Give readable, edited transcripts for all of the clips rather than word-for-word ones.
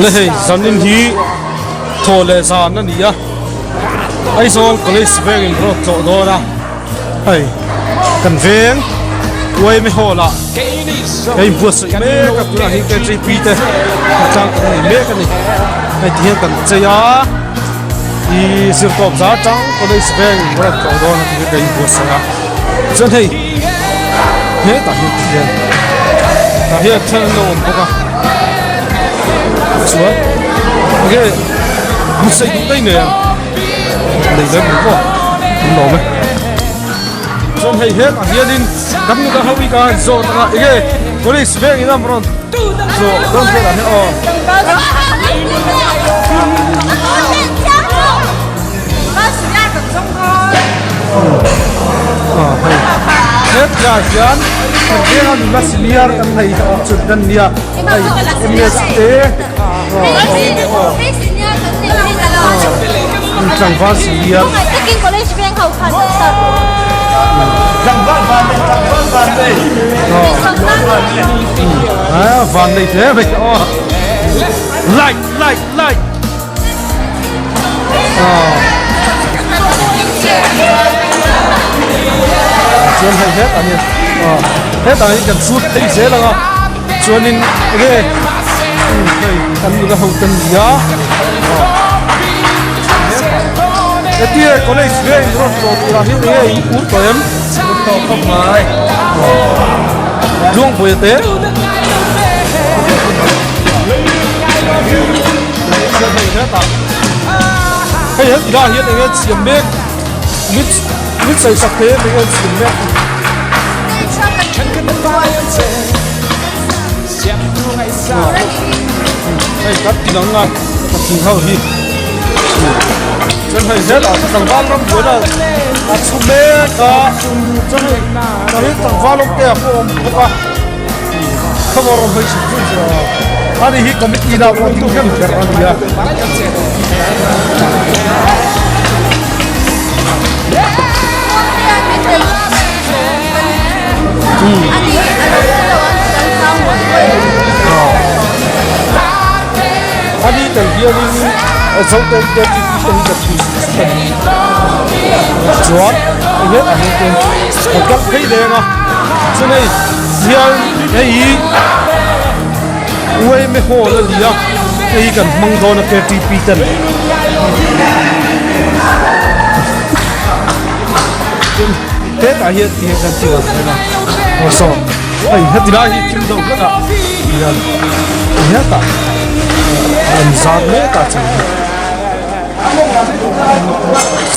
Le hei zanin hi thaw leh zan a ni a Aizawl college vengin rawt tlawh dawn a hei kan veng Uaime hall ah hei buatsaih mek a tunah hian KJP te tlang kan nei mek a ni hei ti hian kan chei a ih zirtawp za tang college vengin rawt tlawh dawn a ti hian ka inbuatsaih a chuan hei hetah hian ti hian tah hian then an lo awm bawk a chuan enge buatsaih duh daih nei ang nei lem lo maw an lawm e chuan hei hetah hianin kan nula ho hi ka han zawt anga enge police vengin a rawn zawh dawn velah hian aw. Hetlaiah hian kan venga nula senior kan nei chu kan nia hei MSA tlangval senior van nei hle mai aw like like like. Chuan hei hetah hian hetah hian kan chhut phei zel ang a chuanin enge hei kan nula ho te ni a hetia college veng rawn tlawh turah hian enge in ur tawh em ur tawh khawp mai Luangpuia te. Hei he tilai hian enge siam mek mit mit sawi sak te enge an siam mek. Hei kan ti lang a ka thing ho hi chuan hei zelah tlangval ram buaina a chhu mek a chuan hei tah hi tlangval awm te a pawh awm bawk a. Khawar awm hei chhun chhun chu a ani hi committee lah pawh ding hnem ber a ni a. Ani tel hianin Zote te chi te hi ka thui chuan hei hetah hian chuan ka kal phei leng a chuan hei hian hei hi uaime hall a ni a hei hi kan hmang dawn a ktp ten hetah hian ti hian kan ti ang reng a aw saw hei heti lai hi thil deuh hlek a hian hetah an zat mek a chu.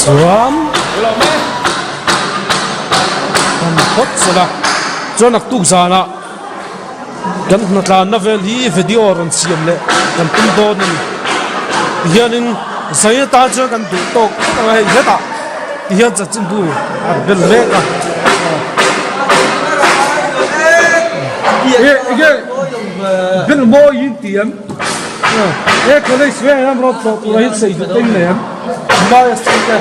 Chuan kan phawt sela chuan naktuk zanah kan hna tlanna vel hi video rawn siam leh kan tum dawn a ni tihianin zai atan chuan kan duh tawk vek ang a hei hetah tihian chanchinbu an bel mek a enge bel mawi in ti em. He college ve hian rawt tlawh tur hi sei duh teng nei ang Mumbai a state te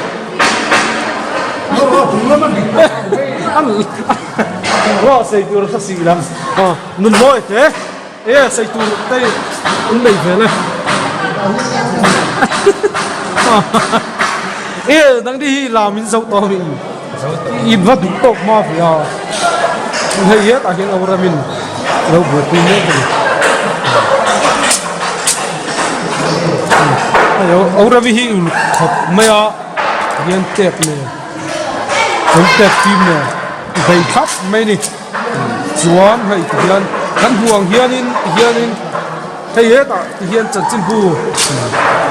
Rawh sei tur a hla si lam nun mawi te e sei tur te an nei ve le e nang ni hi lam in zo tawh mi in va duh tawk hma ve a hei hetah hian a ramin lo buaipui mek a ni. Hei Aurami hi uluk khawp mai a hian tep nen chuan tep fim nen bei thlap mai a ni chuan hei ti hian kan hmuh ang hianin ti hianin hei hetah ti hian chanchinbu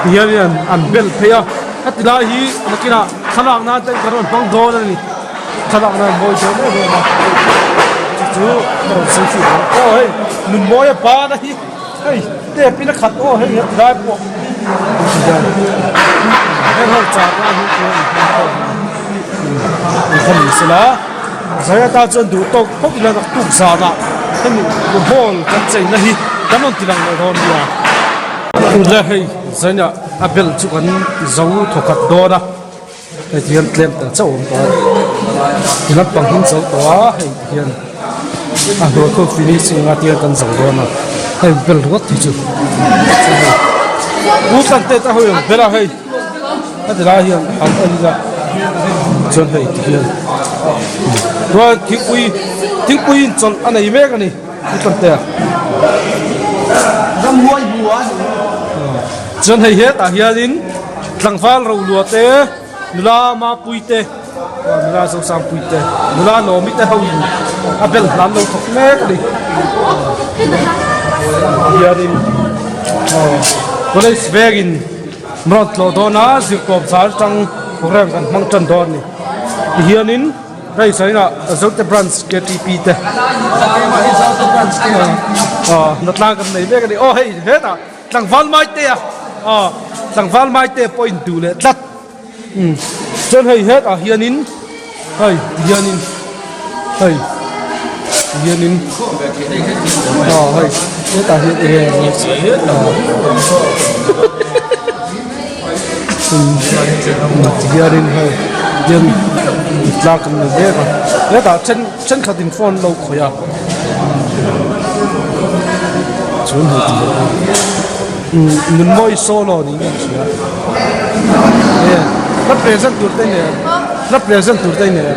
ti hianin an bel phei a heti lai hi nakinah thlalak nan te kan rawn hmang dawn a ni. Thlalak nan mawi dawn em em a chu chu ka rawn sawi fih ang aw hei nun mawi a ban a hi hei tep in a khat aw hei he tilai pawh heng ho char lai hi chuan an hmang khawm a ni kha ni sela zai atan chuan duh tawk phawt ila naktuk zanah hemi hall kan cheina hi kan rawn ti lang leh dawn nia le hei zaina a bel chu kan zo thawkhat dawn a. Hei ti hian tlem tel chauh a awm tawh a ti lampang hi an zo tawh a hei ti hian a hnuai khu finishing a tiang kan zo dawn a. Hei bel ringawt hi chu U Tlante te ho in bel a hei a ti lai hian han en ila chuan hei ti hian chuan thingpui thingpui in chawlh a nei mek a ni U Tlantea chuan hei hetah hianin tlangval roluah te nula mapui te. Nula Zosangpui te, nula Lawmi te ho in a bel hlan lo thawk mek a ni. Hianin college vengin rawn tlawh dawn a, zirtawp zar atang program kan hmang tan dawn a ni. Tihianin hei sawiah Zote branch ktp te hnatlang kan nei mek a ni. Aw hei hetah tlangval Maitea tlangval Maitea pawh in duh leh tlat. Umm chuan hei hetah hianin hei ti hianin hei ti hianin aw hei hetah hian enge umm ti hianin hei hian tlak an nei mek a hetah then thenkhatin phone lo khawih a chuan hei ti hian. Nunmawi solo niin ka hria e hla present tur te nen hla present tur te nen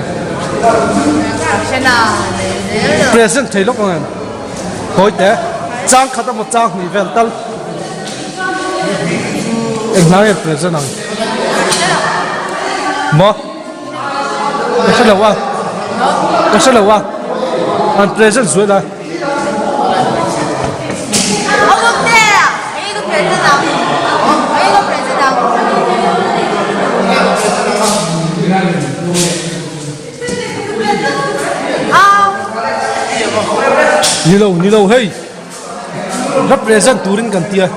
present thei lawk ang em hawi te chang khat emaw chang hnih vel tal eng hna nge present ang maw ka hre lo a ka hre lo a an present zual a. Ni lo ni lo hei represent turin kan tia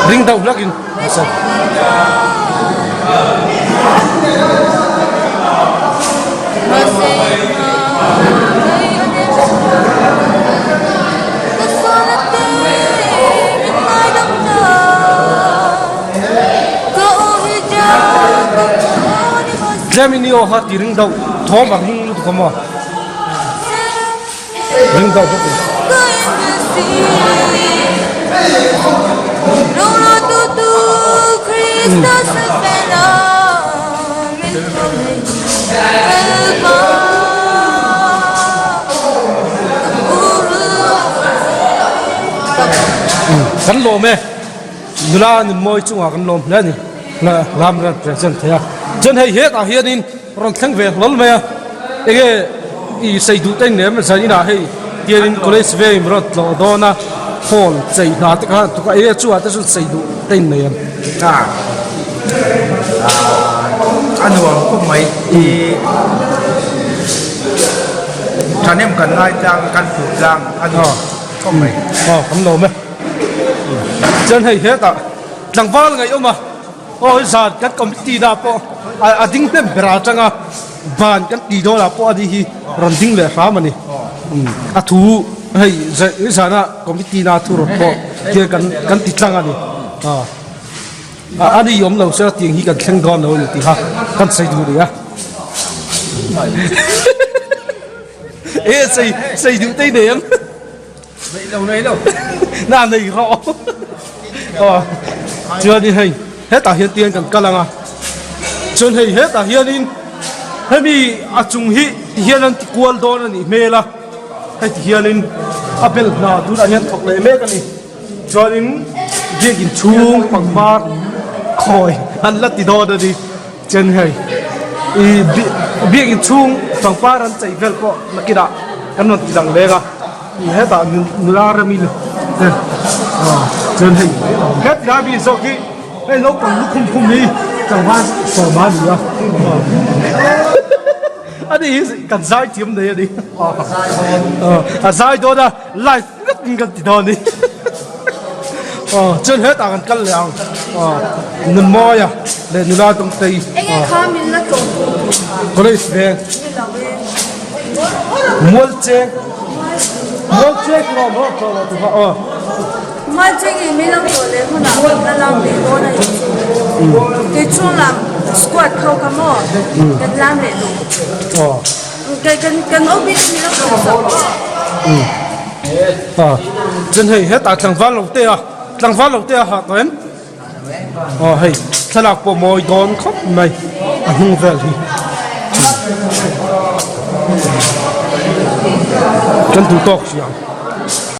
ring deuh hlak in. Tlem in i aw kha ti ring deuh thawm ang ring lutuk a maw ring deuh bawk in. Kan lawm e nula nunmawi chungah kan lawm hle a ni lam ran present thei a chuan hei hetah hianin rawn thleng ve hlawl mai a enge i sei duh te nem zan inah hei tianin college veng rawn tlawh dawn a hall chei hna te kha tuk a enge chungah te chuan sei duh te in nei em. A nuam khawp mai i thahnem kan ngai tlang a kan hmuh tlang a nuam khawp mai. Aw kan lawm e chuan hei hetah tlangval ngaih awm a. Aw zan kan committee na pawh a ding hnem ber atanga ban kan tih dawn ah pawh ani hi rawn ding leh hram ani a thu hei zana committee na thu rawn pawh hian kan kan ti tlang ani a ani awm lo se tiang hi kan thleng dawn lo ani tih kha kan sawi duh rih a e sei sei duh te nei ang. Nei lo nei lo. Na nei rawh. Aw. Chuanin hei hetah hian tiang kan kal ang a. Chuan hei hetah hianin hemi a chung hi ti hian an ti kual dawn a nih hmel a. Hei ti hianin a bel hna tunah hian thawk leh mek a ni. Chuanin biakin chhung pangpar khawi an la ti dawn a ni. Chuan hei i biakin chhung pangpar an chei vel pawh nakinah kan rawn ti lang leng a. Hetah nula rem in chuan hei het lai mi zawk hi hei naupang lukhum khum hi tlangval sawma a ni a ani hi kan zai thiam nei a ni a zai dawn a live vek in kan ti dawn a ni chuan hetah kan kal leh ang Nunmawia leh nula Dawngtei college veng. Mual cheng Mual cheng rawh rawh tawh lo tuha aw. Mual cheng in min lo tawh leh hunah kan la lam leh dawn a nih chu. Kei chung lam squad kho kha maw kan lam leh duh. Kan kan OB te min lo tawh sak aw. Umm a chuan hei hetah tlangval lo te a tlangval lo te a hah tawh em aw hei thlalak pawh mawi dawn khawp mai a hnung vel hi kan duh tawk si ang.